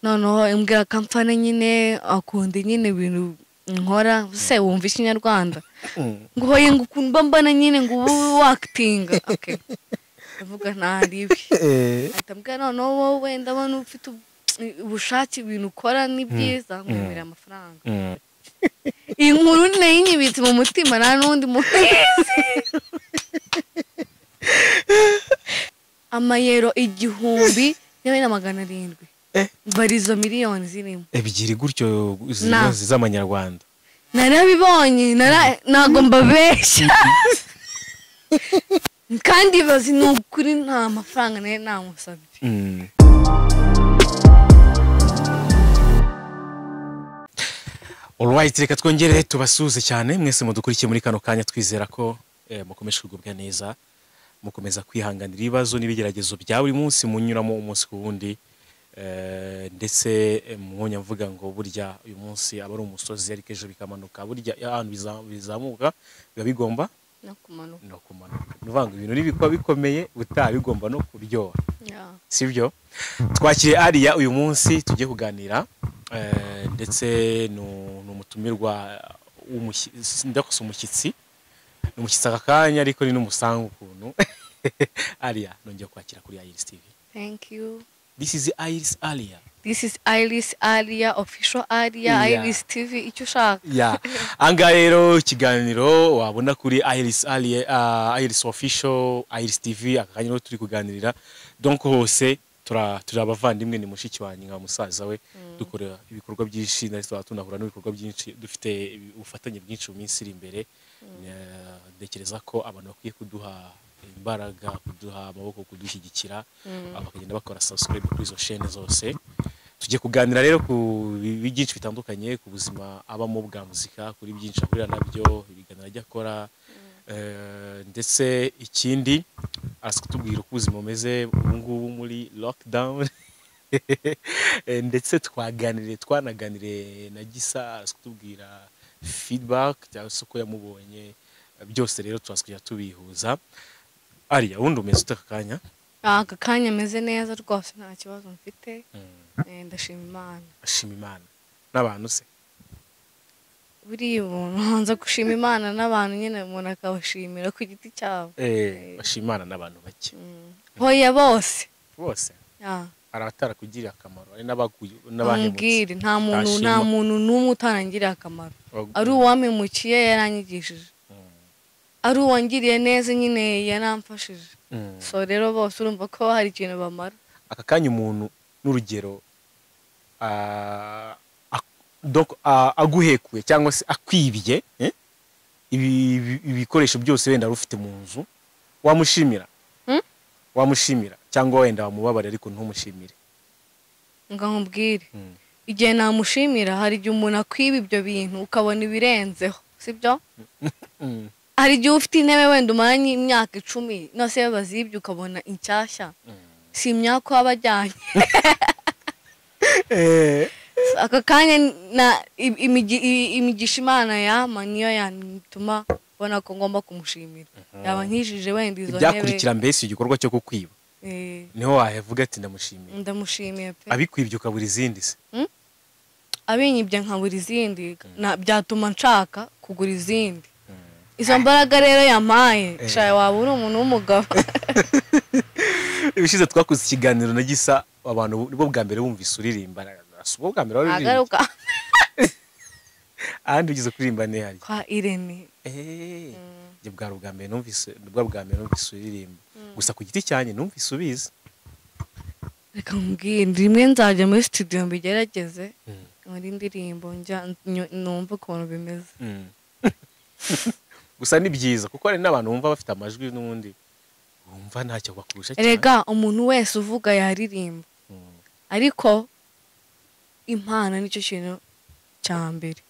Noneho imbwira kampani nyine akunda nyine ibintu nkora se wumva ikinyarwanda ngo hoye ngo ukumva mbana nyine ngo ubu wakitinga. Okay, ndavuga ntaribi. Ahita ambwira noneho wowe ndabona ufite ubushake, ibintu ukora ni byiza, nkwemerera amafaranga. Iyi nkuru nayinyibitse mu mutima, nta n'undi muhizi. Amayero 1700 barizo miliyoni zirimo ebyiri gutyo z'amanyarwanda. Narabibonye, ntago mbabeshya. Kandi bazi ni ukuri nta mafaranga nari namusabye. Alright, reka twongere tubasuhuze cyane mwese mudukurikiye muri kano kanya, twizera ko mukomeje kugubwa neza, mukomeza kwihanganira ibibazo n'ibigeragezo bya buri munsi munyuramo umunsi ku wundi. Ndetse mwonya mvuga ngo burya uyu munsi aba ari umusozi ariko ejo bikamanuka, burya ahantu bizamuka biba bigomba no kumanuka. Nuvuga ngo ibintu nibikwa bikomeye butaha bigomba no kuryoha. Sibyo? Twakiriye Alliah uyu munsi tugiye kuganira, ndetse ni umutumirwa umushyitsi, ni umushyitsi aka kanya ariko ni n'umusango ukuntu. Alliah, nongeye kwakira kuri Iris TV. Thank you. This is Iris Alliah. This is Iris Alliah, official Alliah, Iris TV, icyo ushaka. Yeah. Anga rero ikiganiro wabona kuri Iris Alliah, Iris official, Iris TV, aka kanya turi kuganirira. Donc hose turi abavandimwe, ni mushiki wanjye nka musaza we, dukora ibikorwa byinshi ndetse tunahura n'ibikorwa byinshi, dufite ubufatanye bwinshi mu minsi iri imbere. Ntekereza ko abantu bakwiye kuduha imbaraga, kuduha amaboko, kudushyigikira, bakagenda bakora subscribe kuri izo chaîne zose. Tugiye kuganira rero ku byinshi bitandukanye, ku buzima abamo bwa muzika, kuri byinshi akorera nabyo, ibiganiro ajya akora, ndetse ikindi araza kutubwira uko ubuzima bumeze ubu ngubu muri lockdown. Ndetse twanaganiriye na Gisa, araza kutubwira feedback cyangwa se uko yamubonye, byose rero turaza kujya tubihuza. Alliah, wundi umeze ute aka kanya? Aka kanya meze neza rwose, nta kibazo mfite. Ndashima Imana. Ashima Imana n'abantu se? Buriya umuntu hanze gushima Imana n'abantu nyine umuntu akabashimira ku giti cyabo. Bashima Imana n'abantu bake. Hoya bose. Bose? Hari abatarakugiriye akamaro, hari n'abahemutse. Nta muntu n'umwe utarangiriye akamaro. Ari uwampemukiye yaranyigishije. Ari uwangiriye neza nyine yaramfashije. So rero bose urumva ko hari ikintu bamara. Aka kanya umuntu n'urugero aguhekuye cyangwa se akwibye ibikoresho byose wenda ufite mu nzu, wamushimira? Wamushimira cyangwa wenda wamubabara ariko ntumushimire? Nga nkubwire, igihe namushimira hari igihe umuntu akwiba ibyo bintu ukabona ibirenzeho, sibyo? Hari igihe ufite intebe wenda umaranye imyaka 10 nose bazibye ukabona inshyashya, si imyaka wabajyanye. Aka kanya imigisha Imana yampa niyo yatuma mbona ko ngomba kumushimira. Yaba nkijije wenda izo ntebe ibyakurikira mbese igikorwa cyo kukwiba, niho wahevuga ati ndamushimiye. Ndamushimiye pe. Abikwibye ukabura izindi se? Abinyibye nkabura izindi byatuma nshaka kugura izindi. Izo mbaraga rero yampaye, shaye waba uri umuntu w'umugabo. Ibishize twakoze ikiganiro na Gisa, abantu nibo bwa mbere bumvise uririmba. Ubwo bwa mbere waririmba? Ahandi ugeze kuririmba ne hari? Kwa Irene. Njye bwa mbere numvise, bwa mbere numvise uririmba. Gusa ku giti cyanjye numvise ubizi. Reka nkubwire, rimwe nzajya muri studio mbigerageze, nkore indirimbo njya numva ukuntu bimeze. Gusa ni byiza kuko hari n'abantu bumva bafite amajwi n'ubundi bumva ntacyo bakurusha cyane. Erega umuntu wese uvuga yaririmba, ariko impano nicyo kintu cya mbere.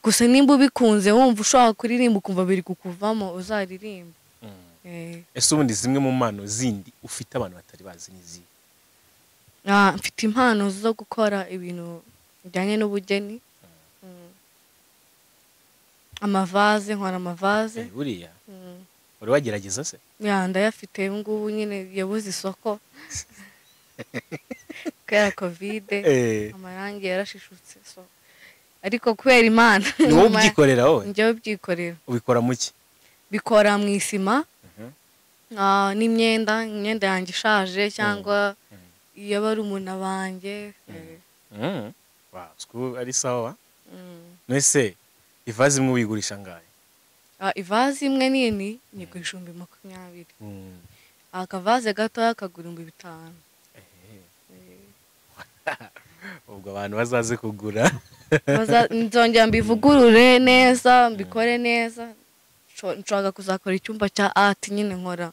Gusa nimba ubikunze wumva ushobora kuririmba ukumva biri kukuvamo, uzaririmba. Ese ubundi zimwe mu mpano zindi ufite abantu batari bazi n'izihe? Mfite impano zo gukora ibintu bijyanye n'ubugeni. Amavaze, nkora amavaze. Buriya wari wagerageza se? Ya, ndayafite ubu ngubu nyine yabuze isoko. Kubera Covid amarangi yarashishutse, so ariko kubera Imana. Ni wowe ubyikorera wowe? Njyewe ubyikorera. Ubikora mu ki? Bikora mu isima n'imyenda, imyenda yanjye ishaje cyangwa iyo barumuna banjye. Wow, ari sawa. Nese ivaze imwe uyigurisha ngahe? Ivaze imwe nini ni ku 20,000. Akavaze gatoya kagura 5,000. Ubwo abantu bazaze kugura. Nzongera mbivugurure neza, mbikore neza. Nshaka kuzakora icyumba cya art nyine, nkora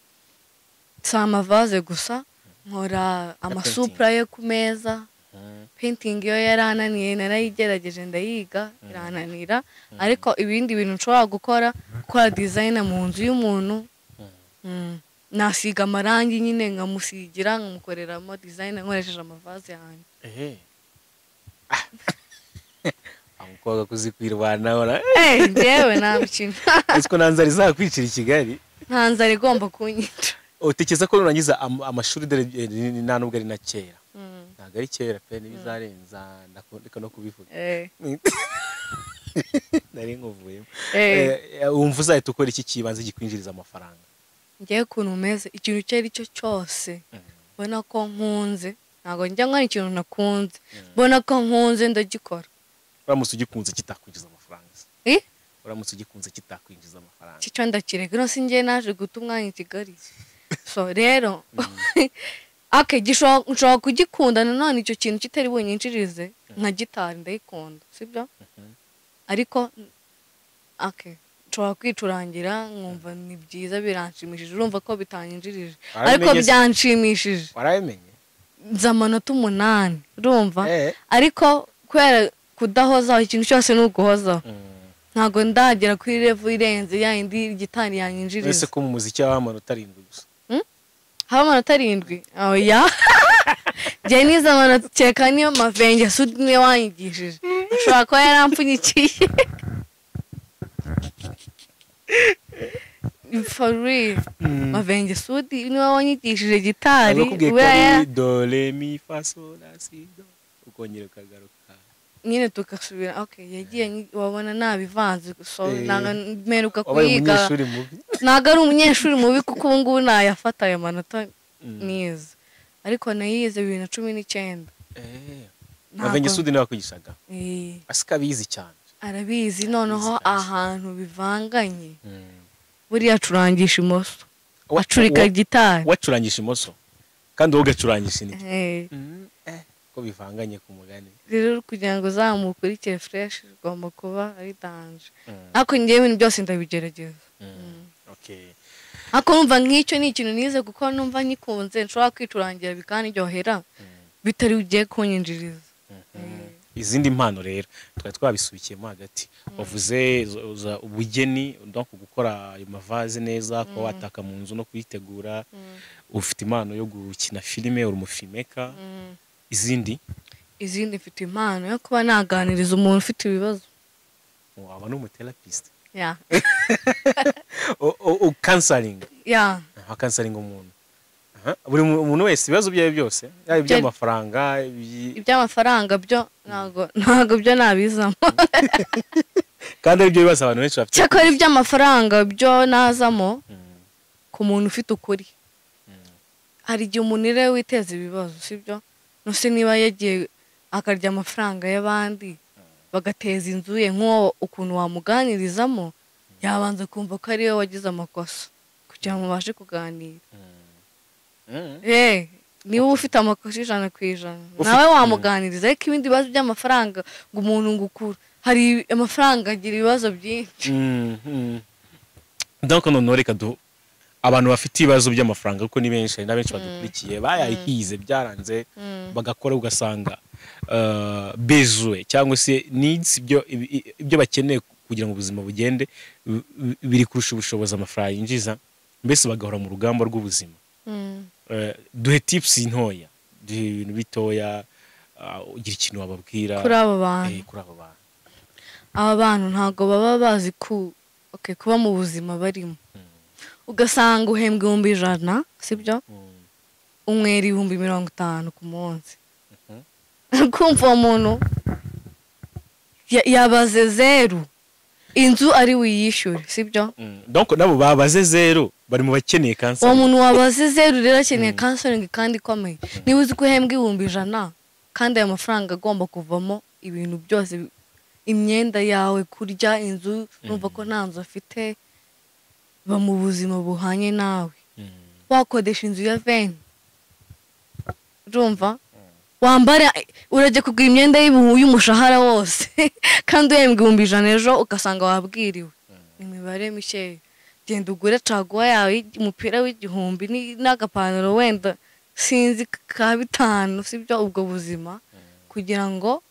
si amavaze gusa, nkora amasupra yo ku meza. Painting yo yarananiye, narayigerageje ndayiga irananira, ariko ibindi bintu nshobora gukora design mu nzu y'umuntu. Nasiga amarangi nyine nkamusigira, nkamukoreramo design nkoresheje amavaze yanjye. Amukobwa kuzikwirwana. Njyewe nabikina. Ariko nanzari zakwicira i Kigali. Nta nzara igomba kunyica. Utekereza ko nurangiza amashuri dore nta nubwo ari na kera. Ntabwo ari kera pe, n'ibizarenza ndakondeka no kubivuga. Nari nkuvuyemo. Wumva uzahita ukora iki kibanze gikwinjiriza amafaranga? Ngiye ukuntu umeze, ikintu icyo ari cyo cyose mbona ko nkunze, ntabwo njya nkora ikintu nakunze, mbona ko nkunze ndagikora. Uramutse ugikunze kitakwinjiza amafaranga? Uramutse ugikunze kitakwinjiza amafaranga? Cyo ndakireka, no singiye naje guta umwanya i Kigali. So rero okay, nshobora kugikunda nanone icyo kintu kitari bunyinjirize, nka gitari ndayikunda, sibyo? Ariko okay, nshobora kwicurangira nkumva ni byiza biranshimishije, urumva ko bitanyinjirije ariko byanshimishije. Warabimenye? Nzi amanota 8, urumva? Ariko kubera kudahozaho, ikintu cyose ni uguhozaho, ntabwo ndagera kuri level irenze ya indi gitari yanyinjiriza. Ese ko mu muziki haba amanota 7 gusa? Haba amanota 7? Oya. Njye nize amanota, kereka niyo Mavenge Sudi niwe wanyigishije, ashobora kuba yarampfunyikiye. For real. Mavenge Sudi niwe wanyigishije gitari. Nakubwiye ko ari do re mi fa sol la si do, ukongera ukagaruka nyine tugasubira. Okay, yagiye wabona nabivanze, so mperuka kuyiga. Ntabwo ari umunyeshuri mubi kuko ubu ngubu nayafata ayo manota nize, ariko nayize 2019. Mavenge Sudi niwe wakwigishaga? Asika abizi cyane. Arabizi, noneho ahantu bivanganye buriya acurangisha imoso, acurika gitari. Wacurangisha imoso kandi wowe ugacurangisha indyo. Ko bivanganye ku mugani. Rero kugira ngo uzamukurikire fresh ugomba kuba ari danger. Ariko ngiye ibintu byose ndabigerageza. Okay. Ariko numva nk'icyo ni ikintu nize kuko numva nyikunze, nshobora kwicurangira bikaniryohera bitari ugiye kunyinjiriza. Izindi mpano rero twari twabisubikiyemo hagati, wavuze ubugeni, donc gukora ayo mavaze neza, kuba wataka mu nzu no kuyitegura, ufite impano yo gukina filime, uri umufilmmaker. Izindi mfite impano yo kuba naganiriza umuntu ufite ibibazo. Waba ni umutherapist? Yeah. O counseling. Yeah. Counseling umuntu. Buri umuntu wese ibibazo byawe byose, yaba iby'amafaranga, iby'amafaranga byo ntago byo nabizamo. Kandi ibyo bibazo abantu benshi bafite. Cyakora iby'amafaranga byo nazamo ku muntu ufite ukuri. Hari igihe umuntu rero witeza ibibazo, sibyo? Nose niba yagiye akarya amafaranga y'abandi bagateza inzu ye, nk'uwo ukuntu wamuganirizamo yabanza kumva ko ariwe wagize amakosa kugira ngo mubashe kuganira. Niba ufite amakosa 100% nawe wamuganiriza, ariko ibindi bibazo by'amafaranga ngo umuntu ngukura, hari amafaranga agira ibibazo byinshi. Donc none reka abantu bafite ibibazo by'amafaranga kuko ni benshi, hari n'abenshi badukurikiye bayahize byaranze bagakora, ugasanga bezwe cyangwa se needs ibyo bakeneye kugira ngo ubuzima bugende biri kurusha ubushobozi amafaranga yinjiza, mbese bagahora mu rugamba rw'ubuzima. Duhe tips ntoya, duhe ibintu bitoya, ugira ikintu wababwira kuri abo bantu. Kuri abo bantu. Aba bantu ntago baba bazi kuba mu buzima barimo. Ugasanga uhembwa 100,000, sibyo? Unywera 50,000 ku munsi. Kumva uwo muntu yabaze zeru, inzu ari wiyishyure, sibyo? Donc nabo babaze zeru bari mu bakeneye counseling. Uwo muntu wabaze zeru rero akeneye counseling kandi ikomeye. Niba uzi ko uhembwa 100,000 kandi ayo mafaranga agomba kuvamo ibintu byose, imyenda yawe, kurya, inzu, numva ko nta nzu afite, ba mu buzima buhanye nawe. Wakodesha inzu ya 20, urumva? Wambara, urajya kugura imyenda y'umushahara wose kandi uhembwa 100,000 ejo ugasanga wabwiriwe. Imibare mikeya. Genda ugure caguwa yawe, umupira w'1000 n'agapantaro wenda sinzi ka 5, sibyo? Ubwo buzima kugira ngo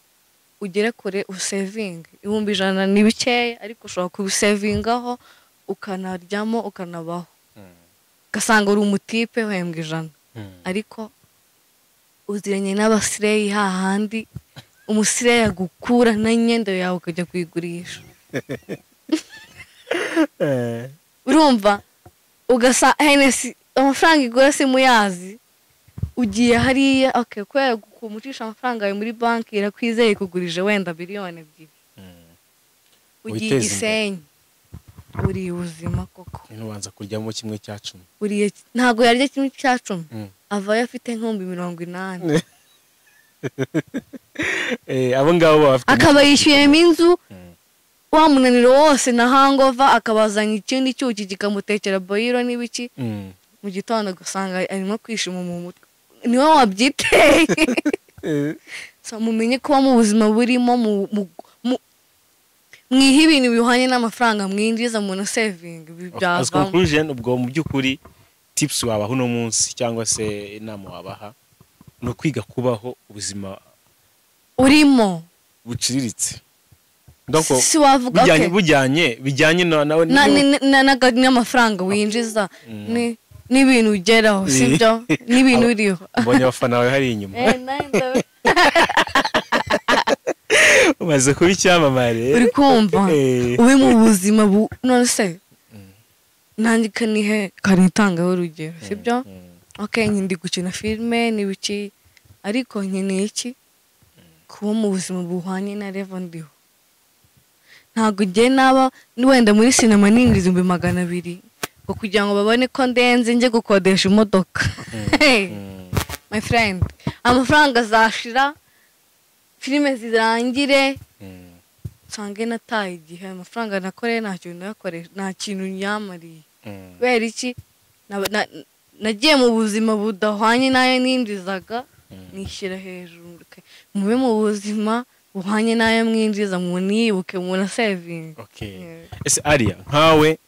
ugere kure usevinge. 100,000 ni bikeya ariko ushobora kubisevingaho ukanaryamo ukanabaho. Ugasanga uri umutipe uhembwa 100 ariko uziranye n'abasireyi hahandi umusireyi agukura n'imyenda yawe ukajya kuyigurisha. Urumva ugasa Hennessy amafaranga igura si muyazi, ugiye hariya okay kubera kumucisha amafaranga yawe muri banki irakwizeye kugurije wenda 2 biliyoni. Ugiye Gisenyi uri ubuzima koko. Nubanza kuryamo kimwe cya 10. Uriye ntago yarya kimwe cya 10. Avayo afite nk'ibihumbi 80. Abo ngabo bafite akaba yishyuyemo inzu wa munaniro wose na hangover, akabazanya ikindi cyuki kikamutekera boyiro n'ibiki. Mu gitondo gusanga arimo kwishima mu mutwe, niwe wabyiteye. So mumenye kuba mu buzima burimo, mwiha ibintu bihwanye n'amafaranga mwinjiza, umuntu saving byavamo. As conclusion, ubwo mu by'ukuri tips wabaha uno munsi cyangwa se inama wabaha ni ukwiga kubaho ubuzima urimo buciriritse. Donc si wavuga okay bijyanye na n'amafaranga winjiza n'ibintu ugeraho, sibyo? N'ibintu uriho. Mbonye abafana bawe hari inyuma. Umaze kuba icyamamare. Uri kumva ube mu buzima none se nandika nihe karitangaho urugero, sibyo? Okay, ndi gukina filme n'ibiki ariko nkeneye iki kuba mu buzima buhwanye na level ndiho. Ntabwo ngiye naba wenda muri sinema ninjiza 200,000 ngo kugira ngo babone ko ndenze njye gukodesha imodoka. My friend, amafaranga azashira, filime zirangire, nsange nataye igihe. Amafaranga nakoreye nta kintu nayakoresha, nta kintu nyamariye. Kubera iki? Nagiye mu buzima budahwanye nayo ninjizaga, nishyira hejuru. Mube mu buzima buhwanye nayo mwinjiza, munibuke muna saving. Okay. Ese Alia, nkawe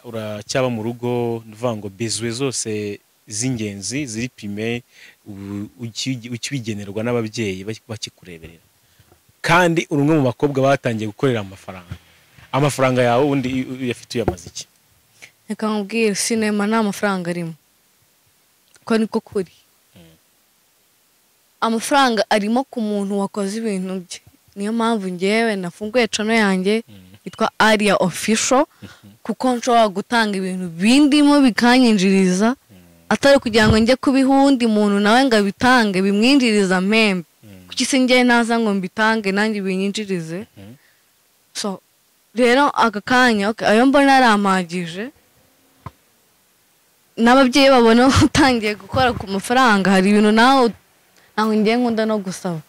uracyaba mu rugo, nvuga ngo bezwe zose z'ingenzi ziri pime ukibigenerwa n'ababyeyi bakikureberera, kandi uri umwe mu bakobwa batangiye gukorera amafaranga. Amafaranga yawe ubundi uyafite uyamaze iki? Reka nkubwire, sinema nta mafaranga arimo, ko niko kuri. Amafaranga arimo ku muntu wakoze ibintu bye. Niyo mpamvu ngewe nafunguye channel yanjye yitwa Alia Official, kuko nshobora gutanga ibintu bindimo bikanyinjiriza, atari kugira ngo njye kubiha undi muntu nawe ngo abitange bimwinjiriza mpembe. Kuki se njye naza ngo mbitange nanjye binyinjirize? So rero aka kanya ayo mbona arampagije, n'ababyeyi babona utangiye gukora ku mafaranga, hari ibintu nawe ntabwo ngiye nkunda no gusaba.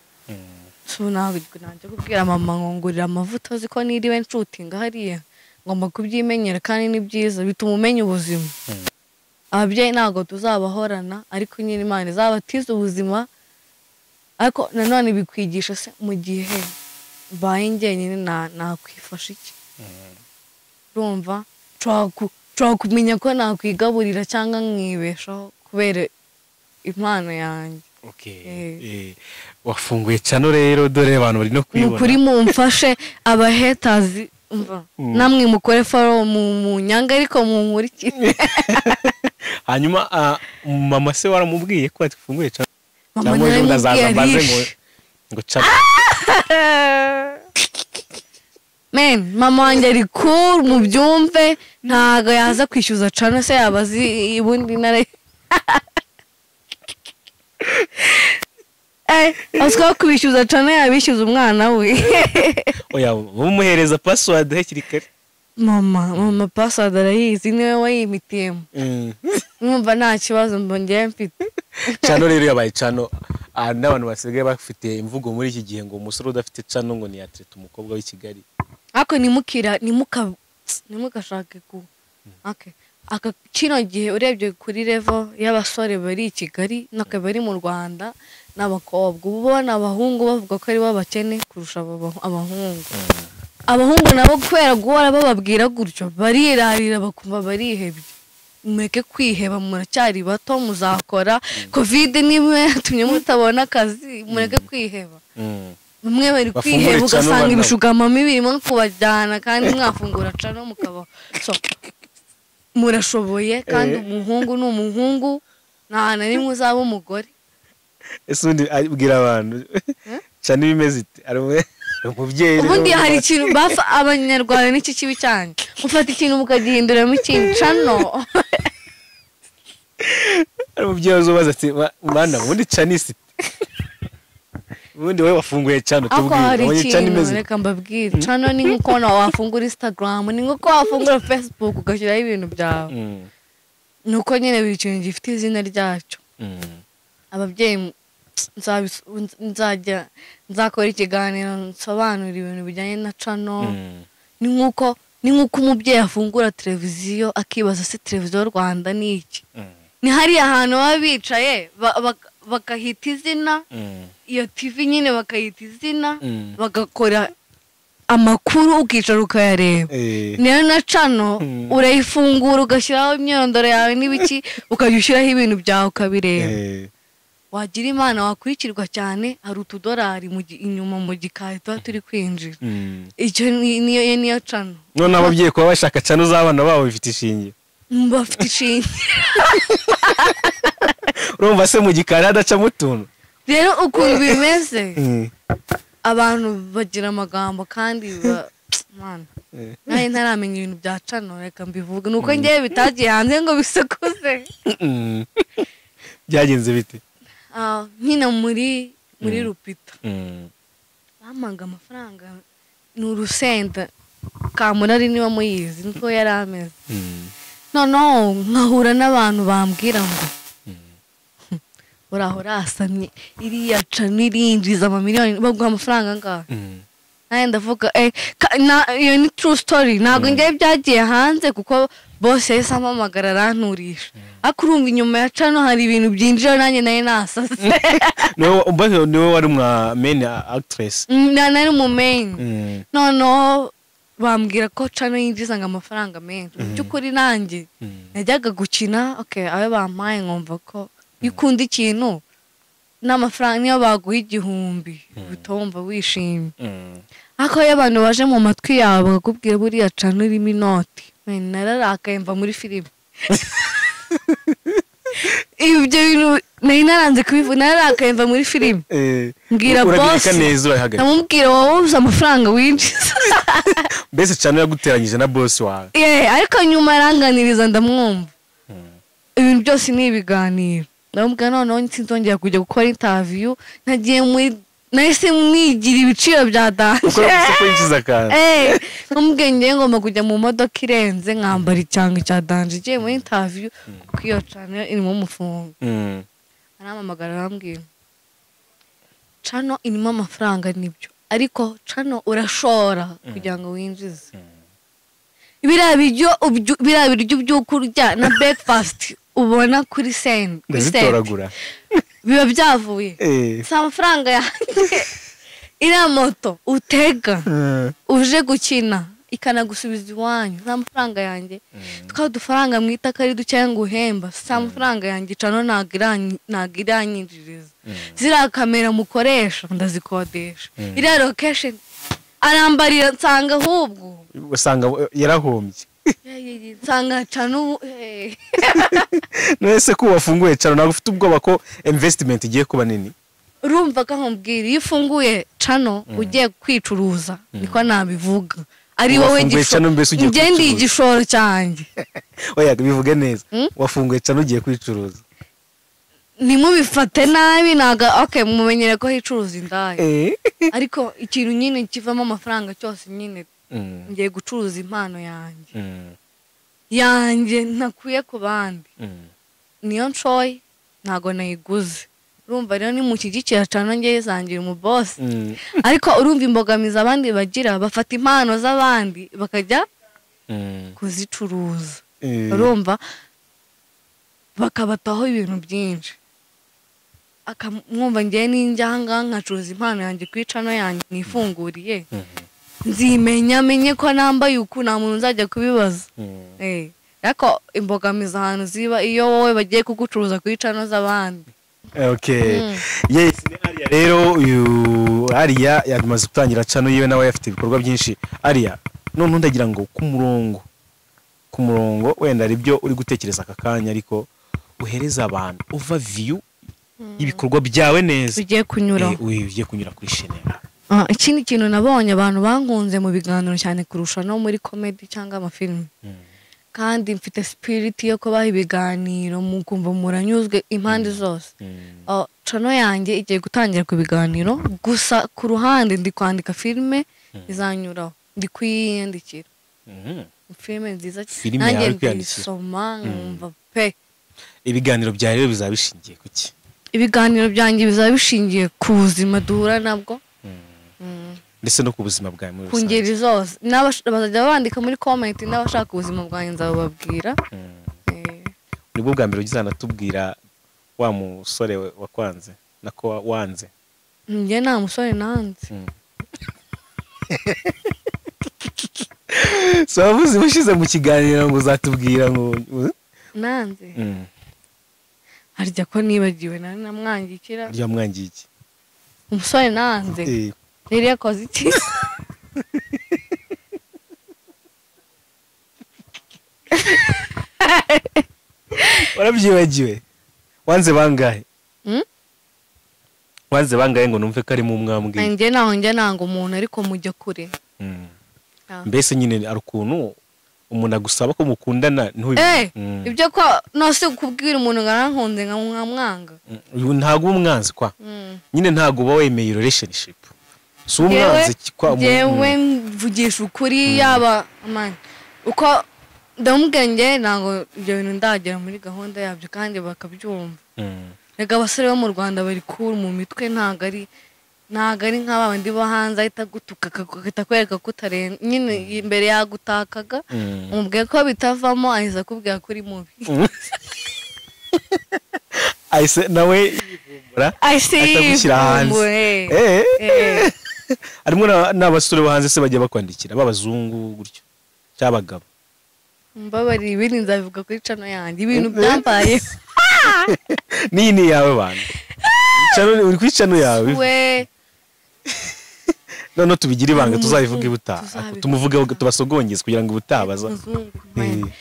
So ntabwo najya kubwira mama ngo ngurira amavuta, uzi ko niriwe nshutinga hariya, ngomba kubyimenyera kandi ni byiza, bituma umenya ubuzima. Ababyeyi ntabwo tuzabahorana, ariko nyine Imana izabatiza ubuzima, ariko nanone bikwigisha se mu gihe mbaye njyenyine nakwifasha iki? Urumva nshobora kumenya ko nakwigaburira cyangwa nkibeshaho kubera impano yanjye. Okay. Wafunguye channel rero, dore abantu bari no kwibona. Nukuri mumfashe abahetazi, umva namwe mukore follow mu nyanga ariko munkurikire. Hanyuma mama se waramubwiye ko atifunguye channel? Mama nawe mbaze ngo channel. Men, mama wanjye ari cool, mubyumve, ntago yaza kwishyuza channel se yabazi ibundi nare. Azwiho kubishyuza channel yabishyuza umwana we. Oya, bumuhereza password hakiri kare. Mama password arayizi, niwe wayimitiyemo. Mwumva nta kibazo mbongeye mfite. Channel rero yabaye channel. N'abantu basigaye bafite imvugo muri iki gihe ngo umusore udafite channel ngo niyatreta umukobwa w'i Kigali. Ariko nimukashake ku. Okay. Aka kino gihe urebye kuri level y'abasore bari i Kigali n'akabari mu Rwanda n'abakobwa, ubona abahungu bavuga ko ari bo bakene kurusha abahungu. Abahungu nabo kubera guhora bababwira gutyo barirarira bakumva barihebye. Mureke kwiheba, muracyari bato, muzakora. Covid niba yatumye mutabona akazi, mureke kwiheba. Bamwe bari kwiheba ugasanga ibishugamami birimo kubajyana kandi mwafungura channel mukaba. So murashoboye kandi umuhungu ni umuhungu, nta na rimwe uzaba umugore. Ese undi abwira abantu channel imeze ite? Ari umubyeyi. Ubundi hari ikintu bafa abanyarwanda n'iki kibi cyane. Mufata ikintu mukagihinduramo ikintu channel. Ari umubyeyi uzobaza ati mwana ubundi channel isi. Ubundi wewe wafunguye channel tubwire. Ubundi channel imeze. Reka mbabwire. Channel ni nkuko na wafungura Instagram, ni nkuko wafungura Facebook ugashyiraho ibintu byawe. Nuko nyine buri kintu gifite izina ryacyo. Ababyeyi nzajya nzakora ikiganiro nsobanura ibintu bijyanye na channel. Ni nkuko umubyeyi afungura televiziyo akibaza se televiziyo Rwanda ni iki? Ni hariya ahantu baba bicaye bakahita izina, iyo TV nyine bakayita izina, bagakora amakuru ukicara ukayareba. Niyo na channel urayifungura ugashyiraho imyirondoro yawe n'ibiki, ukajya ushyiraho ibintu byawe ukabireba. Wagira Imana wakurikirwa cyane, hari utudorari inyuma mu gikari tuba turi kwinjira. Icyo niyo channel. None ababyeyi kuba bashaka channel z'abana babo bifite ishinge. Bafite ishinge. Urumva se mu gikari hadacamo utuntu. Rero ukuntu bimeze, abantu bagira amagambo kandi mana. Naye ntaramenya ibintu bya channel, reka mbivuge. Nuko ngewe bitagiye hanze ngo bisakuze. Byagenze bite? Nkina muri Rupita. Bamanga amafaranga ni urusenda. Kamurari niba muyizi niko yari ameze. Noneho nkahura n'abantu bambwira ngo uraho urasamye iriya channel irinjiza amamiliyoni, baguha amafaranga angahe? Naye ndavuga iyo ni true story, ntabwo ngewe byagiye hanze kuko bose yahise ampamagara aranturisha. Ariko urumva inyuma ya channel hari ibintu byinjira nanjye nayo nasase. Niwe wari mwa main actress? Nari mu main. Noneho bambwira ko channel yinjiza ngo amafaranga menshi. Mu by'ukuri nanjye najyaga gukina, okay, abe bampaye nkumva ko iyo ukunda ikintu n'amafaranga niyo baguha 1000 utumva wishimye. Ariko iyo abantu baje mu matwi yawe bakakubwira buriya channel irimo inoti, nararakaye mva muri filime. Ibyo bintu nari naranze kubivuga, nararakaye mva muri filime. Mbwira boss, ndamubwira wowe uzi amafaranga winjiza. Mbese channel yaguteranyije na boss wawe? Ariko nyuma aranganiriza ndamwumva. Ibintu byose ni ibiganiro. Ndamubwira noneho nsinzongera kujya gukora interview, nagiye muri nahise mwigira ibiciro bya danje. Nkamubwira ngiye ngomba kujya mu modoka irenze nkambara icyanga cya danje igiye muri interview kuko iyo channel irimo umufungo. Arampamagara arambwira channel irimo amafaranga nibyo, ariko channel urashora kugira ngo winjize. Biriya biryo by'ukurya na breakfast ubona kuri scene ndazitoragura biba byavuye. Si amafaranga yanjye. Iriya moto utega uje gukina ikanagusubiza iwanyu, si amafaranga yanjye. Twa dufaranga mwita ko ari duke ngo uhemba, si amafaranga yanjye. Channel ntabwo iranyinjiriza. Ziriya kamera mukoresha ndazikodesha, iriya location arambarira nsanga ahubwo usanga yarahombye. Nsanga channel. None ko wafunguye channel ntabwo ufite ubwoba ko investment igiye kuba nini? Urumva ko nkubwira iyo ufunguye channel ugiye kwicuruza, niko nabivuga. Ari wowe ngende igishoro cyanjye. Oya bivuge neza. Wafunguye channel ugiye kwicuruza. Ntimubifate nabi naga okay mumenyere ko hicuruza indaya. Ariko ikintu nyine kivamo amafaranga cyose nyine ngiye gucuruza impano yanjye. Yanjye ntakuye ku bandi. Niyo nshoye ntago nayiguze. Urumva rero ni mushyigikira cyane ngiye zangira umu boss. Ariko urumva imbogamizi abandi bagira bafata impano z'abandi bakajya kuzicuruza. Urumva bakabataho ibintu byinshi. Akamwumva ngiye ninjyanga nkacuruza impano yanjye kwicano yanjye nifunguriye. Nzimenya menye ko nambaye uku nta muntu nzajya kubibaza. Ariko imbogamizi ahantu ziba iyo wowe bagiye kugucuruza kwicano z'abandi. Okay. Yes, ni Aria rero uyu Aria yamaze gutangira channel yiwe nawe afite ibikorwa byinshi. Aria none ndagira ngo ku murongo wenda ari byo uri gutekereza aka kanya ariko uhereza abantu overview y'ibikorwa byawe neza ugiye kunyura ugiye kunyura kuri chaîne. Ikindi kintu nabonye abantu bankunze mu biganiro cyane kurusha no muri comedy cyangwa amafilm. Kandi mfite spirit yo kubaha ibiganiro mukumva muranyuzwe impande zose. Channel yanjye igiye gutangira ku biganiro gusa ku ruhande ndi kwandika filme izanyuraho ndi kwiyandikira. Filme nziza nanjye ndisoma nkumva pe. Ibiganiro bya rero bizaba bishingiye kuki? Ibiganiro byanjye bizaba bishingiye ku buzima duhura nabwo. Ndetse no ku buzima bwawe muri rusange. Ku ngeri zose. Bazajya bandika muri comment n'abashaka ubuzima bwanjye nzabababwira. Nibwo bwa mbere ugizana tubwira wa musore wakwanze nako wanze. Njye nta musore nanze. So wavuze ushize mu kiganiro ngo uzatubwira ngo nanze. Harya ko nibagiwe nari namwangikira. Harya mwangiye iki? Umusore nanze. Yari yakoze iki? Warabyibagiwe? Wanze bangahe? Wanze bangahe ngo numve ko ari mu mwambwe? Njye naho njye nanga umuntu ariko mujya kure. Mbese nyine ari ukuntu umuntu agusaba ko mukundana ntubi. Ibyo ko nose kubwira umuntu ngarankunze nkamwanga. Ntago umwanzi kwa. Nyine ntago uba wemeye relationship. Si umwanzi kwa jewe mvugisha ukuri yaba man uko ndamubwenge ntago ibyo bintu ndagera muri gahunda yabyo kandi bakabyumva. Rega abasore bo mu Rwanda bari cool mu mitwe ntago ari nk'aba bandi bo hanze ahita gutuka akahita kwereka ko utarenze nyine imbere yagutakaga umubwiye ko bitavamo aheza kubwira kuri mubi. Ahise nawe yivumbura ahita hanze. Harimo n'abasore bo hanze se bagiye bakwandikira b'abazungu gutyo cy'abagabo. Mbabari ibindi nzabivuga kuri channel yanjye ibintu byambaye. Nini yawe bana. Channel uri kuri channel yawe. We none tubigira ibanga tuzabivuga ibutaha tumuvuge tubasogongeze kugira ngo ubutaha baza.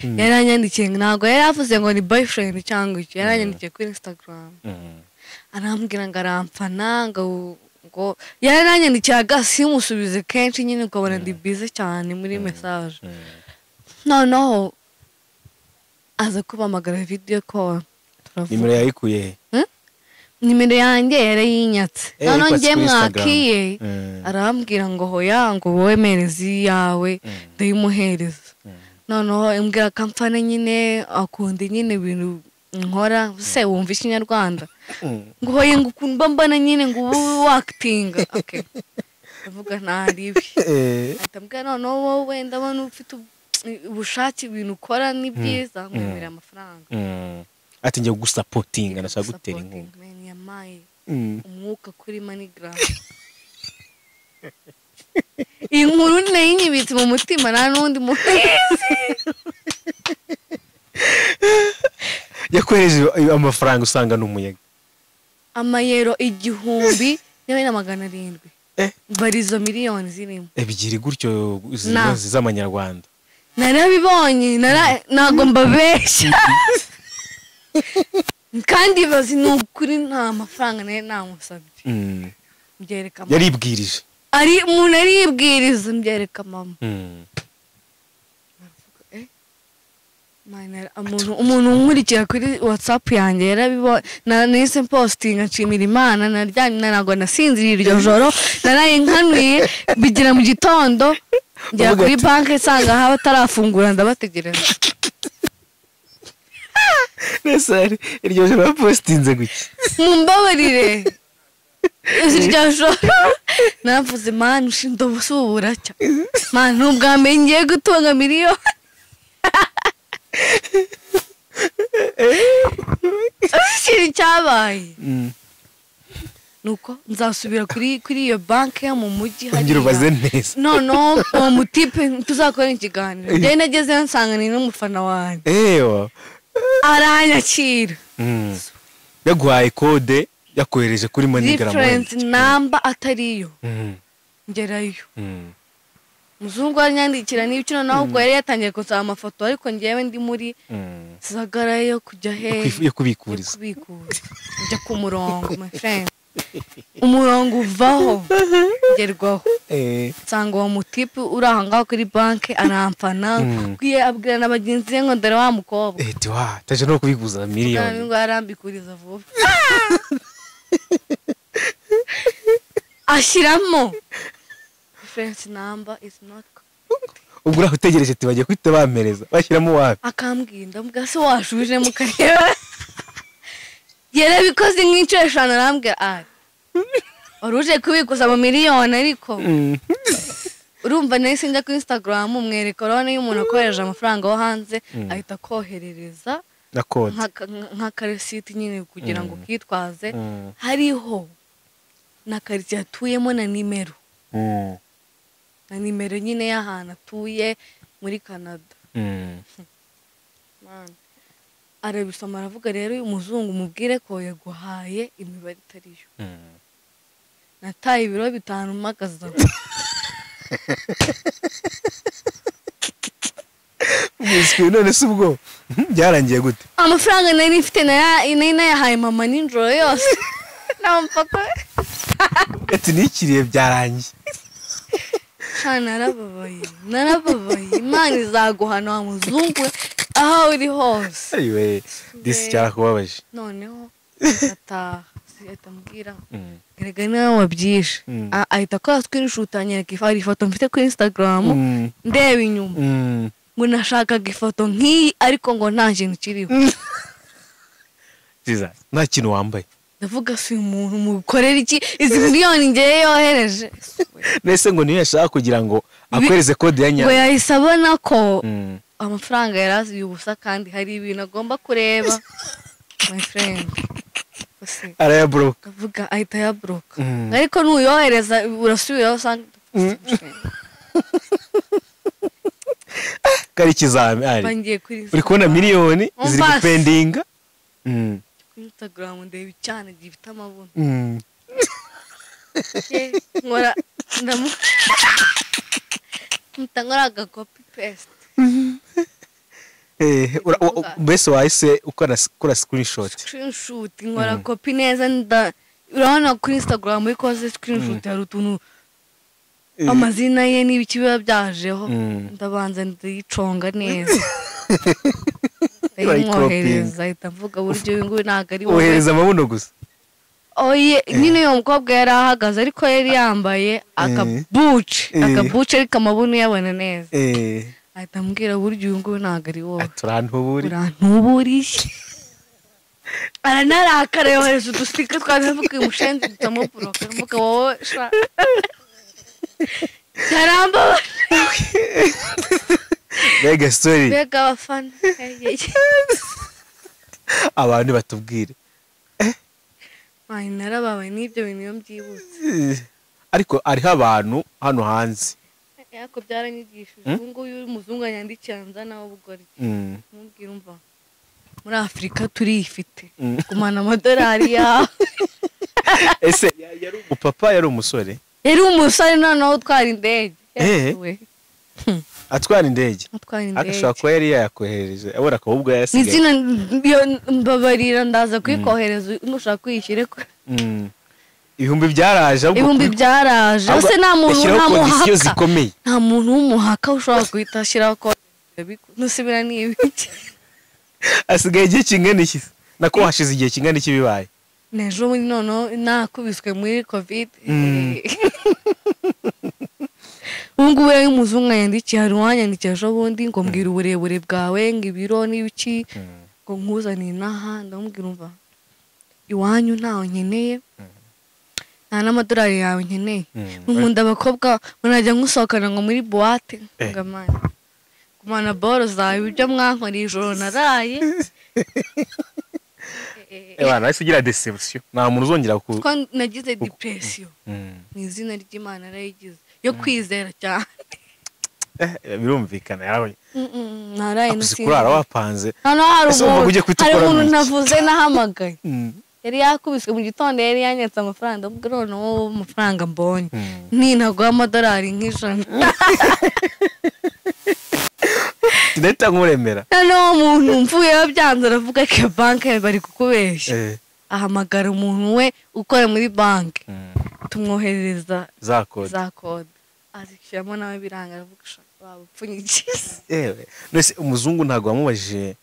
Yaranyandikiye ntago yaravuze ngo ni boyfriend cyangwa iki yaranyandikiye kuri Instagram. Arambwira ngo arampfana ngo yaranyandikiye agasimusubize kenshi nyine ukabona ndi busy cyane muri message. Noneho aza kubamagara video call. Nimero yayikuye he? Nimero yanjye yarayinyatse. None ngiye mwakiye arambwira ngo hoya ngo wowe merezi yawe ndayimuhereza. Noneho imbwira kampani nyine akunda nyine ibintu nkora se wumva ikinyarwanda. Ngo hoye ngo ukuntu mbana nyine ngo ubu acting. Okay. Ndavuga ntaribi. Atambwira noneho wowe ndabona ufite ubushake ibintu ukora ni byiza nkwemera amafaranga. Ati njye gusupportinga nashaka gutera inkunga. Yamaye umwuka kuri MoneyGram. Inkuru nayinyibitse mu mutima nta nundi muhizi. Yakwereje amafaranga usanga n'umuyaga. Amayero 1700. Barizo miliyoni zirimo. Ebyiri gutyo z'amanyarwanda. Narabibonye ntago mbabeshya. Kandi bazi nukuri nta mafaranga naye namusabye. Mbyereka mama. Yaribwirije. Ari umuntu aribwiriza mbyereka mama. Umuntu unkurikira kuri WhatsApp yanjye yarabibonye, nahise postinga nshimira Imana, naryamye ntabwo nasinziriye iryo joro, naraye nkanuye bigira mu gitondo njya kuri banki nsanga aho batarafungura ndabategereza. Nese iryo joro bapostinze guki? Mumbabarire iryo joro naravuze Mana ushinzwe ubusubura cya Mana n'ubwa mbere ngiye gutunga miliyoni. Ikintu cyabaye nuko nzasubira kuri iyo banki yo mu mujyi hariya neza. No uwo mutipe tuzakora ikiganiro. Njyewe nagezeyo nsanga ni n'umufana wanjye. Aranyakira. Yaguhaye kode yakohereje kuri MoneyGram. Different number atariyo. Ngerayo. Muzungu aranyandikira n'ibyo naho ubwo yari yatangiye kunsaba amafoto ariko ngewe ndi muri sagara yo kujya he yo kubikuriza. Njya ku murongo my friend. Umurongo uvaho ngerwaho. Nsanga uwo mutipe uri aho ngaho kuri banki aramfana kwiye abwira na bagenzi be ngo dore wa mukobwa. Tiwa taje no kubikuza miliyoni. Ngo arambikuriza vuba. Ashyiramo reference number is not. Ubwo urategereje ati bagiye kwita bampereza bashyiramo wapi? Akambwira ndamubwira se washubije mu kareba. Yarabikoze nk'inshuro eshanu arambwira ari wari uje kubikuza mu miliyoni ariko urumva nahise njya kuri Instagram mwereka urabona iyo umuntu akohereje amafaranga wo hanze ahita akoherereza na kode nk'akaresiti nyine kugira ngo ukitwaze hariho na karitsiye atuyemo na nimero na nimero nyine y'ahantu atuye muri Canada. Arabisoma aravuga rero uyu muzungu mubwire ko yaguhaye imibare itariyo. Nataye ibiro 5 mpagaze. None se ubwo byarangiye gute? Amafaranga nari mfite nari nayahaye mama nijoro yose. Nampaka. Ati nikiriye byarangiye. Narababaye narababaye Imana izaguhana wa muzungu aho uri hose. Ayiwe disi cyarakubabaje. Noneho ataha ahita ambwira erega niwe wabyishe ahita akora screenshot anyereka ifoto mfite kuri Instagram ndeba inyuma ngo nashakaga ifoto nk'iyi ariko ngo nta kintu kiriho. Jesus nta kintu wambaye. Ndavuga si umuntu mukorera iki izi miliyoni ngewe yohereje. Nese ngo niyo yashaka kugira ngo akwereze kode ya nyayo. Ngo yahise abona ko amafaranga yarazi ubusa kandi hari ibintu agomba kureba my friend. Arayabroka. Avuga ahita yabroka. Ariko nuyohereza urasubiraho usanga kari ikizami ari. Uri kubona miliyoni ziri gupendinga. Kuri Instagram ndeba icyana gifite amabuno. Nkora ndamu nkora aga copy paste. Mbese wahise ukora screenshot. Screenshot nkora copy neza urabona kuri Instagram ikoze screenshot hari utuntu amazina ye n'ibiki biba byajeho ndabanza ndayiconga neza. Ndayimwohereza ahita mvuga buryo uyu nguyu ntabwo ari wowe. Wohereza amabuno gusa. Oye nyine uyu mukobwa yari ahagaze ariko yari yambaye akabuce akabuce ariko amabuno yabona neza. Ahita ambwira buryo uyu nguyu ntabwo ari wowe. Urantuburiye. Aranarakara yohereza udustika twavuga uyu mushenzi tutamuburoka mvuga wowe sha. Yarambabaje. Mbega story. Mbega abafana. Abantu batubwire. Narababaye n'ibyo bintu iyo mbyibutse. Ariko hariho abantu hano hanze. Ariko byaranyigishije. Ubu nguyu umuzungu anyandikira nzana ubugoryi. Mubwira umva. Muri Afurika turifite. Gumana amadolari yawe. Ese yari umupapa yari umusore? Yari umusore noneho utwara indege. Atwara indege. Agashobora kuba yari yayakohereje abona ko ubwo yasigaye. Izina mbabarira ndaza kuyikohereza nushaka kuyishyire ko. Ibihumbi byaraje ahubwo. Ibihumbi byaraje. Ese nta muntu nta muhaka. Zikomeye. Nta muntu w'umuhaka ushobora guhita ashyiraho ko nusibira ni ibiki. Asigaye igihe kingana iki? Nako hashize igihe kingana iki bibaye? N'ejo bundi noneho nakubiswe muri covid. Ubu ngubu rero umuzungu yandikiye, hari uwanyandikiye ejo bundi ngo mbwira uburebure bwawe, ngo ibiro n'ibiki, ngo nkuzane inaha. Ndamubwira umva iwanyu ntawe nkeneye, nta n'amadolari yawe nkeneye. Nkunda abakobwa munajya nkusohokana ngo muri boîte, ngo amana kumana boro zawe, ibyo mwankoreye ijoro naraye. Ebana nahise ugira déception, nta muntu uzongera ku Ko nagize depression, mu izina ry'Imana narayigize yo kwizera cyane. Birumvikana yarabonye. Naraye Uzi kurara wapanze. Hano hari Ese wumva umuntu, ugiye guhita hari ukora umuntu iki? Navuze nahamagaye, yari yakubiswe mu gitondo, yari yanyatse amafaranga. Ndavuga noneho amafaranga mbonye ninaguha amadolari nk'ijana, Ndahita nkuremera. Noneho umuntu mvuyeho byanze, aravuga ko banki bari kukubeshya. Ahamagara umuntu we ukora muri banki, tumwoherereza za kode. Za kode azishyiramo, nawe biranga, aravuga sha waba upfunyikiye. Yewe, none umuzungu ntabwo wamubajije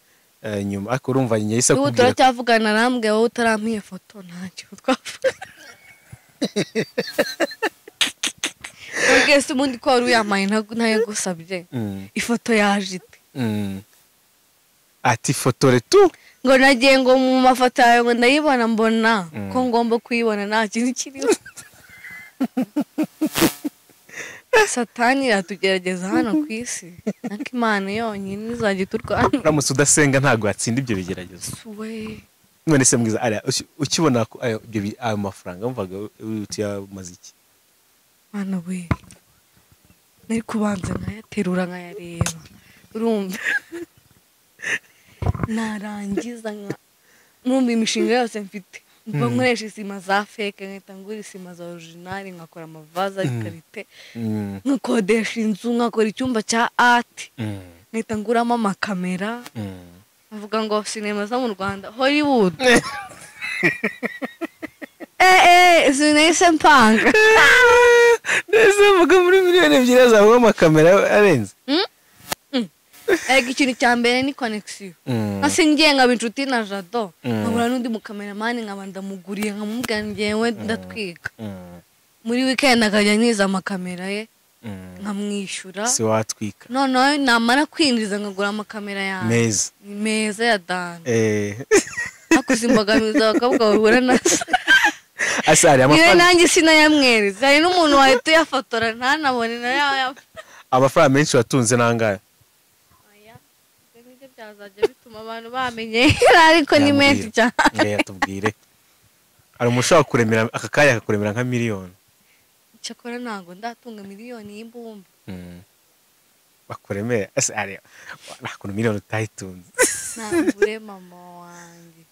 nyuma? Ariko urumva yahise Ubu akubwira. turacyavugana, arambwira wowe utarampa iyo foto ntacyo twavuga. Ubwo se ubundi ko wari uyampaye ntayagusabye, ifoto yaje ite? Ati fotore tu. Ngo nagiye ngo mu mafoto yawe ngo ndayibona, mbona ko ngomba kuyibona, nta kintu kiriho. Satani iratugerageza hano ku isi, ariko Imana yonyine izajya iturwana. Uramutse udasenga ntabwo watsinda ibyo bigeragezo. We. None se mwiza ariya, ukibona ko ayo mafaranga wumvaga uti yamaze iki? Mana we, nari kubanza nkayaterura nkayareba, urumva, narangiza nka numva imishinga yose mfite, mba nkoresha isima za fake, nkahita ngura isima za original, nkakora amavaze ari qualité, nkakodesha inzu, nkakora icyumba cya art, nkahita nguramo amakamera, nkavuga ngo sinema zo mu Rwanda, Hollywood, sinahise mpanga. Nese mvuga muri miliyoni 2 azabamo amakamera arenze? Ariko ikintu cya mbere ni connection. Nase ngiye nkaba inshuti na Jado, nkabura n'undi mukameramani, nkaba ndamuguriye, nkamubwira ngewe ndatwika, muri weekend akajya ntiza amakamera ye, nkamwishyura. Si watwika. Noneho namara kwinjiza nkagura amakamera yanjye meza. Meza ya dani. Hakuze imbogamizi abakobwa bahura nazo. Ase hari Niwe amafaranga nanjye sinayamwereza, hari n'umuntu wahita uyafotora ntanabone nayo. Amafaranga menshi watunze nangahe? Oya, ibyo ngibyo byazajya bituma abantu bamenyera, ariko ni menshi cyane. Yatubwire, hari umuntu ushobora kuremera aka kanya akakuremera nka miliyoni? Cyakora ntabwo ndatunga miliyoni y'imbumbe. Bakuremere. Ese hari nta kuntu miliyoni utayitunze? Ntabure mama wanjye.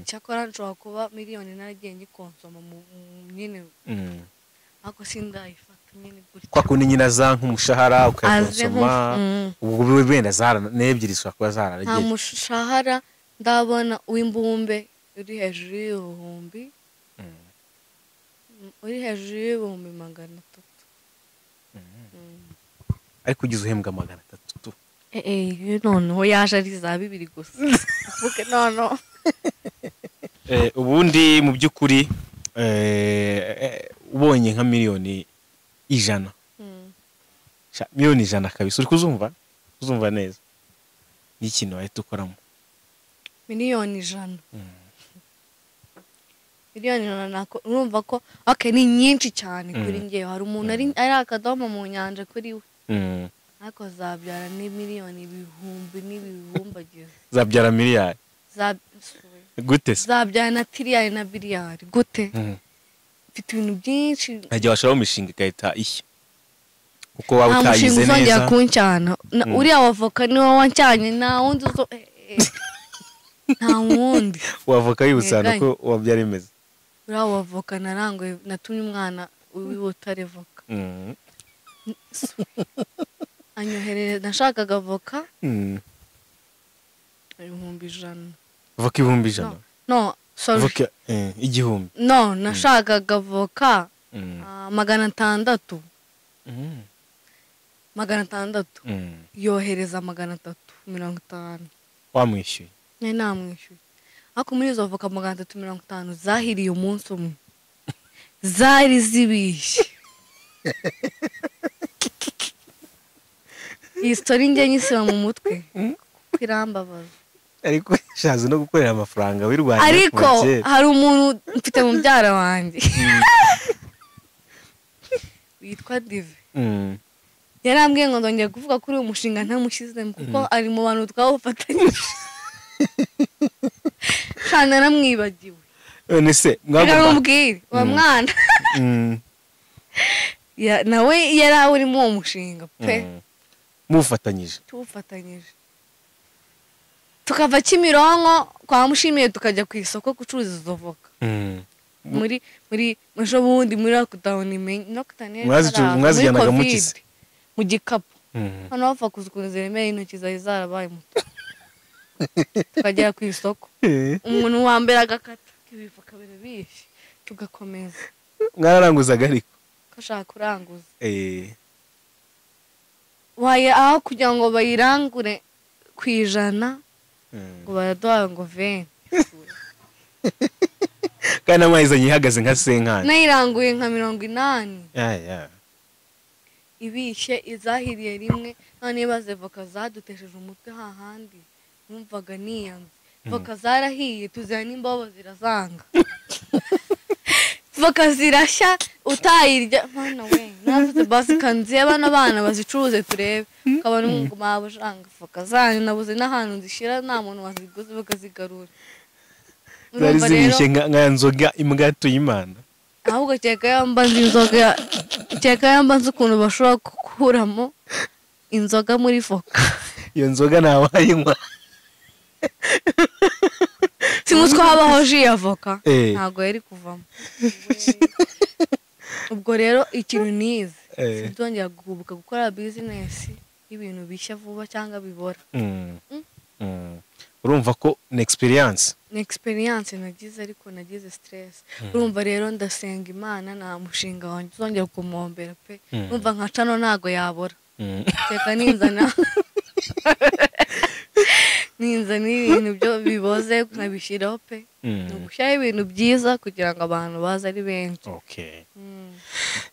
Cyakora nshobora kuba miliyoni naragiye nyikonsoma nyine, ariko sindayifata nyine gutya. Kwa kundi nyine aza nk'umushahara Aze ukayakonsoma. Ubwo wenda zara n'ebyiri zishobora kuba Nta zararagiye. mushahara ndabona w'imbumbe uri hejuru y'ibihumbi, uri hejuru y'ibihumbi 300. Ariko ugize uhembwa 300 tu? Eh, noneho yaje ari za bibiri gusa, uvuge noneho. Ubundi mu by'ukuri ubonye nka miliyoni 100, miliyoni 100 kabisa, uri kuzumva, uzumva neza, ni ikintu wahita ukoramo? Miliyoni 100, miliyoni 100 urumva ko okay, ni nyinshi cyane kuri njyewe. Hari umuntu ari akadomo mu nyanja kuri we, ariko zabyara ni miliyoni ibihumbi n'ibihumbagiza. Zabyara miliyari? Gute se? Zabyara na tiriyari na biliyari gute? Mfite ibintu byinshi. Ntagihe washiraho imishinga igahita ishya kuko waba Nta mushinga utayize uzongera neza? kuncyana. Uriya wavoka niwe wancyanye, nta wundi uzo nta wundi. Wavoka yibutsa ahantu Nteganya. ko wabyara bimeze. Uriya wavoka naranguye, natumye umwana w'Ibutare voka, anyoherereza. Nashakaga voka 100,000. Voka 100,000? No, sorry. Voka 1000? No, nashakaga voka 600. 600. Yohereza 350. Wamwishyuye? Nari namwishyuye. Ariko muri izo voka 350 zahiriye umunsi umwe. Zari zibishye. Iyi story njye nyisiba mu mutwe kuko irambabaza. Ariko shaza no gukorera amafaranga wirwanya. Ariko hari umuntu mfite mu byara wanjye witwa Dive. Yarambwiye ngo ndongera kuvuga kuri uyu mushinga ntamushyizemo kuko ari mu bantu twawufatanyije. Shana naramwibagiwe. None se mwagomba uwo mwana nawe yari awurimo uwo mushinga pe. Mufatanyije. Tuwufatanyije. Tukava Kimironko kwa Mushimiye tukajya ku isoko gucuruza izo voka. Muri muri ejo bundi muri lockdown mwazijyanaga mu kisi mu gikapu. Hano bapfa kuzikunza ziremeye intoki zari zarabaye muto. Tukagera ku isoko. Umuntu wa mbere agakata ibivoka birabishe tugakomeza. Mwararanguzaga ariko? Kashaka kuranguza. Waye aho kugira ngo bayirangure ku 100 ngo baraduha ngo 20. Kandi amazanye ihagaze nka senkani. Nayiranguye nka 80. Ibishye izahiriye rimwe none baze voka zadutesheje umutwe hahandi numvaga niyanze. Voka zarahiye tuzana n'imbobo zirazanga. Voka zirashya utayirya mana we. Navuze basi kanziye bana bana bazicuruze turebe. Kabona umuguma bashanga voka zanyu nabuze n'ahantu nzishira nta muntu waziguze bakazigarura. Zari zibishye nka nzoga imbwa yatuye Imana. Ahubwo cyeka yamba inzoga cyeka yamba nzi ukuntu bashobora gukuramo inzoga muri voka. Iyo nzoga ntawayinywa. Simuzi ko habaho ji ya voka ntago yari kuvamo. Ubwo rero ikintu nize sinzongera guhubuka gukora business y'ibintu bishya vuba cyangwa bibora. Urumva ko ni experience. Ni experience nagize ariko nagize stress. Urumva rero ndasenga Imana nta mushinga wanjye uzongera kumuhombera pe. Urumva nka cano ntago yabora. Teka ninzana ninzana ibintu byo biboze nkabishyiraho pe. Nugushyiraho ibintu byiza kugira ngo abantu baze ari benshi. Okay.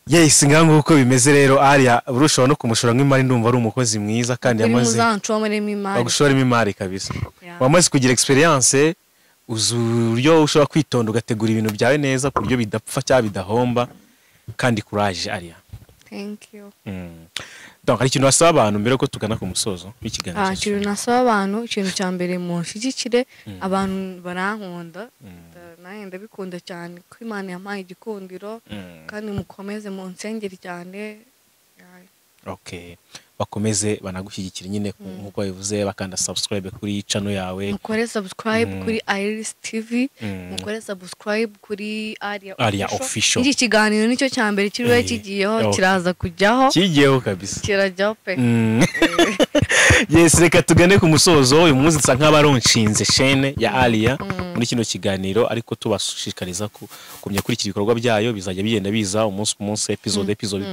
Yes, ngango uko bimeze rero Aria urushaho no kumushora nk'imari ndumva ari umukozi mwiza kandi yamaze bagushoremo imari kabisa. Wamaze kugira experience uburyo ushobora kwitonda ugategura ibintu byawe neza ku buryo bidapfa cyangwa bidahomba kandi courage Aria. Thank you. Donc hari ikintu wasaba abantu mbere ko tugana ku musozo w'ikiganiro. Ikintu nasaba abantu, ikintu cya mbere munshyigikire, abantu barankunda. Nanjye ndabikunda cyane ko Imana yampaye igikundiro kandi mukomeze munsengere cyane. Okay. Bakomeze banagushyigikira nyine nkuko babivuze bakanda subscribe kuri channel yawe. Mukore subscribe kuri Iris TV, mukore subscribe kuri Aria Official. Iki kiganiro nicyo cya mbere kiriwe kigiyeho kiraza kujyaho. Kigiyeho kabisa. Kirajyaho pe. Yes, reka tugane ku musozo. Uyu munsi nsa nk'abaronshinze chaîne ya Aria muri kino kiganiro ariko tubashishikariza kumenya kurikira ibikorwa byayo bizajya bigenda biza umunsi ku munsi episode episode.